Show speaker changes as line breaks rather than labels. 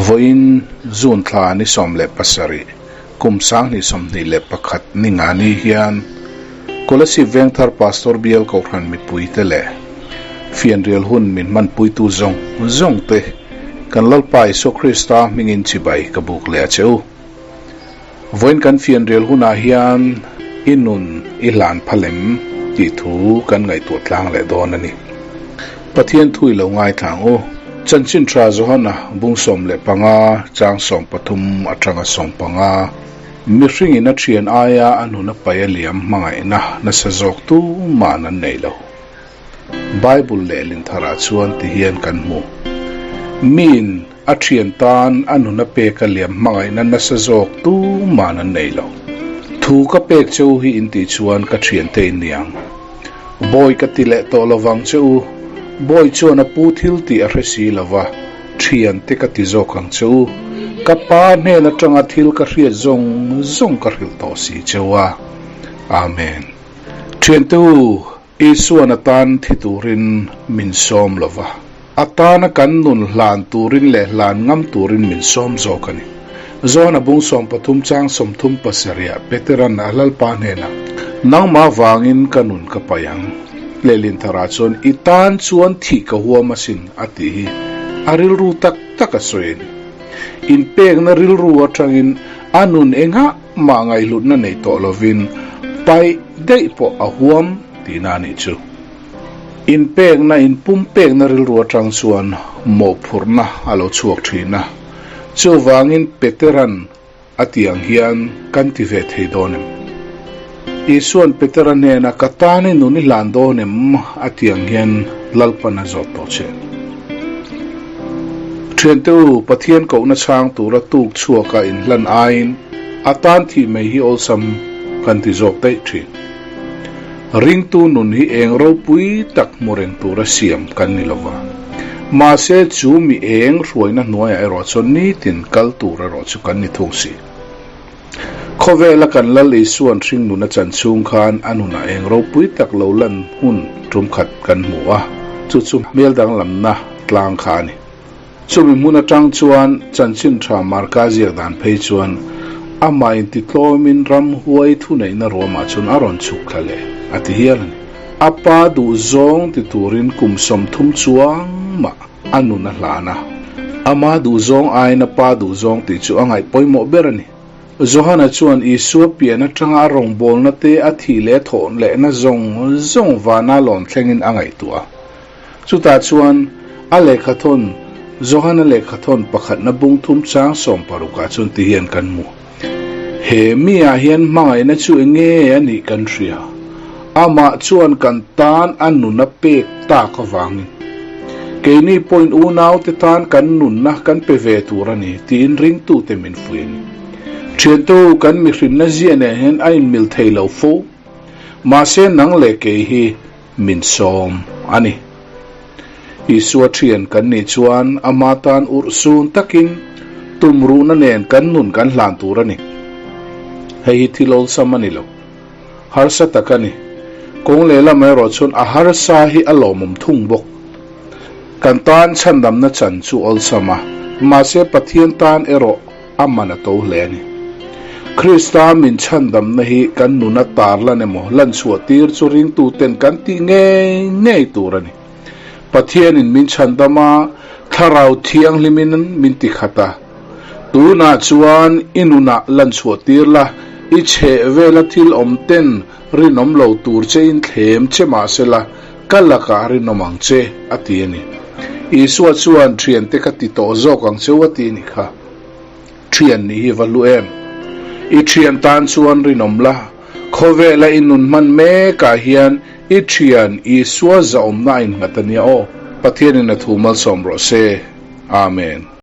Vawiin June thla ni 17, kum 2021 ni nga ni hian Kolasib Vengthar Pastor Bial Kohhran mipuite leh fianrial hun min hmanpuitu zawng zawng te kan Lalpa Isua Krista hmingin chibai ka buk leh a che u. Vawiin kan fianrial hunah hian i nun i hlan phalem tih thu kan ngaihtuah tlang leh dawn a ni. Pathian thu i lo ngaithla ang u. Chanchin tha Johana bung 15 chang 13 atanga 15 mihringin a thian aia a nun a paih a liam hmangaihna nasa zawk tuman an nei lo. Bible lehlin tharah chuan ti hian kan hmu. Miin a thian tan a nun a pek a liam hmangaihna nasa zawk tuman an nei lo. Thu ka pek che u hi in tih chuan ka thiante in ni ang. Bawi ka ti leh tawh lovang che u, bawi chuan a pu thil tih a hre si lova, thiante ka ti zawk ang che u. Ka pa hnen atanga thil ka hriat zawng zawng ka hrilh tawh si che u a. Amen. Thiante u, Isuan a tan thi turin min sawm lo va, a tana kan nun hlan turin leh hlan ngam turin min sawm zawk a ni. Johana bung 13 chang 37 ah Peteran a Lalpa hnenah, Nangmah vangin ka nun ka paih ang. Lehlin tharah chuan i tan chuan thih ka huam asin a tih hi a rilru tak tak a sawi a ni. Inpekna rilru atangin a nun engah mah ngaihhlutna nei tawh lovin paih daih pawh a huam tihna a nih chu. Inpekna, inpumpekna rilru atang chuan mawhphurhna a lo chhuak thin a, chuvangin Peteran a tih ang hian kan ti ve thei dawn em? Isuan Petera hnena ka tan i nun i hlan dawn em? a tih ang hian Lalpan a zawt tawh che. Thiante u, Pathian kohna chhang tura tuk chhuaka inhlan aiin a tan thih mai hi awlsam kan ti zawk daih thin. Ringtu nun hi eng ropui tak hmu reng tura siam kan ni lova. Mahse chu mi eng hruaina hnuaiah erawh chuan nitin kal tur erawh chu kan ni thung si. Khawvela kan Lal Isuan hringnun a chan chhung khan a nunah eng ropui tak lo lan hun tum khat kan hmu a, chu chu hmel danglamna tlang kha a ni. Chumi hmun atang chuan chanchin tha Marka ziak dan phei chuan amah intitlawmin ramhuai thuneihna ruamah chuan a rawn chhuk thla leh a ti hial a ni. A pa duhzawng ti turin kum 30 chuang mah a nun a hlan a. Ama duhzawng aiin a pa duhzawng tih chu a ngaih pawimawh ber a ni. Johana chuan Isua pian atanga a rawngbawlna te a thih leh a thawh lehna zawng zawng vana lawn thlengin a ngaihtuah a. Chutah chuan a lehkhathawn, Johana lehkhathawn pakhatna bung thum chang 16 ah chuan ti hian kan hmu. He mi ah hian hmangaihna chu eng nge a nih kan hria. Amah chuan kan tan a nun a pek tak avangin keini pawhin unaute tan kan nunna kan pe ve tur a ni tiin ringtute min fuih a ni. Thiante u, kan mihrinna zia nen hian a inmil thei lo fo. Mahse nang leh kei hi min sawm a ni. Isua thian kan nih chuan ama tan urh sun takin tumruhna nen kan nun kan hlan tur a ni. Hei hi thil awlsam a ni lo. Harsa tak a ni. Kawng lehlam erawh chuan a harsa hi a lawmawm thung bawk. Kan tan chhandamna chan chu awlsam a, mahse Pathian tan erawh a man a to hle a ni. Krista min chhandamna hi kan nuna tar lan emaw lan chhuah tir chu ringtuten kan tih ngei ngei tur a ni. Pathianin min chhandam a, Thlarau Thianghlimin min ti khat a. Tunah chuan i nunah lan chhuah tir la, i chheh vela thil awm ten rinawm lo tur che in thlem che mah se la, ka lakah rinawm ang che, a ti a ni. Isua chuan thiante ka ti tawh zawk ang cheu a ti a ni kha. Thian nih hi va hlu em? I thian tan chuan rinawm la, khawvela i nun hman mekah hian i thian Isua zahawmna a innghat a nia aw. Pathianin a thu malsawm rawh se. Amen.